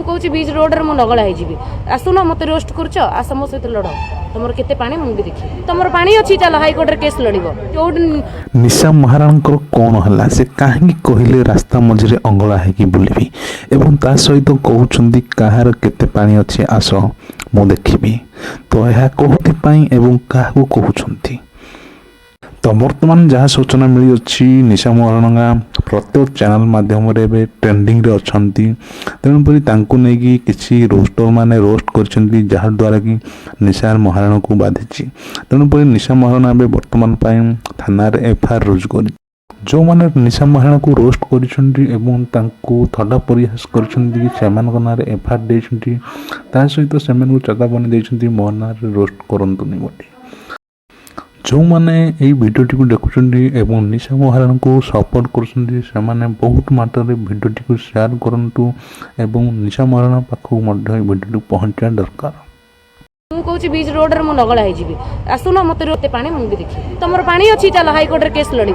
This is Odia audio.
ମୁଁ କହୁଛି, ବିଚ୍ ରୋଡରେ ମୁଁ ଲଙ୍ଗଳା ହେଇଯିବି। ଆସୁନ, ମୋତେ ରୋଷ୍ଟ କରୁଛ, ଆସ ମୋ ସହିତ ଲଢ। ତମର କେତେ ପାଣି ମୁଁ ବି ଦେଖିବି। ତମର ପାଣି ଅଛି, ଚାଲ ହାଇକୋର୍ଟରେ କେସ୍ ଲଢିବ ଯୋଉଠି। ନିଶା ମହାରଣାଙ୍କର କ'ଣ ହେଲା? ସେ କାହିଁକି କହିଲେ ରାସ୍ତା ମଝିରେ ଅଙ୍ଗଳା ହେଇକି ବୁଲିବି ଏବଂ ତା ସହିତ କହୁଛନ୍ତି କାହାର କେତେ ପାଣି ଅଛି, ଆସ ମୁଁ ଦେଖିବି? ତ ଏହା କୋଉଥିପାଇଁ ଏବଂ କାହାକୁ କହୁଛନ୍ତି? ତ ବର୍ତ୍ତମାନ ଯାହା ସୂଚନା ମିଳିଅଛି, ନିଶା ମହାରଣା ପ୍ରତ୍ୟେକ ଚ୍ୟାନେଲ ମାଧ୍ୟମରେ ଏବେ ଟ୍ରେଣ୍ଡିଂରେ ଅଛନ୍ତି। ତେଣୁକରି ତାଙ୍କୁ ନେଇକି କିଛି ରୋଷ୍ଟର ମାନେ ରୋଷ୍ଟ କରିଛନ୍ତି, ଯାହାଦ୍ୱାରା କି ନିଶା ମହାରଣାକୁ ବାଧିଛି। ତେଣୁକରି ନିଶା ମହାରଣା ଏବେ ବର୍ତ୍ତମାନ ପାଇଁ ଥାନାରେ ଏଫଆଇଆର ରୁଜୁ କରିଛି। ଯେଉଁମାନେ ନିଶା ମହାରଣାକୁ ରୋଷ୍ଟ କରିଛନ୍ତି ଏବଂ ତାଙ୍କୁ ଥଟ୍ଟା ପରିହାସ କରିଛନ୍ତି, ସେମାନଙ୍କ ନାଁରେ ଏଫଆଇଆର ଦେଇଛନ୍ତି। ତା ସହିତ ସେମାନଙ୍କୁ ଚେତାବନୀ ଦେଇଛନ୍ତି, ମୋ ନାଁରେ ରୋଷ୍ଟ କରନ୍ତୁନି ବୋଲି। ଯେଉଁମାନେ ଏଇ ଭିଡ଼ିଓଟିକୁ ଦେଖୁଛନ୍ତି ଏବଂ ନିଶା ମହାରଣାଙ୍କୁ ସପୋର୍ଟ କରୁଛନ୍ତି, ସେମାନେ ବହୁତ ମାତ୍ରାରେ ଭିଡ଼ିଓଟିକୁ ସେୟାର କରନ୍ତୁ ଏବଂ ନିଶା ମହାରଣା ପାଖକୁ ମଧ୍ୟ ଏଇ ଭିଡ଼ିଓଟିକୁ ପହଞ୍ଚିବା ଦରକାର। ମୁଁ କହୁଛି, ବିଚ୍ ରୋଡରେ ମୁଁ ଲଙ୍ଗଳା ହେଇଯିବି। ଆସୁନ, ମୋତେ କେତେ ପାଣି ମୁଁ ବି ଦେଖିବି। ତମର ପାଣି ଅଛି, ଚାଲ ହାଇକୋର୍ଟରେ କେସ୍ ଲଢିବ।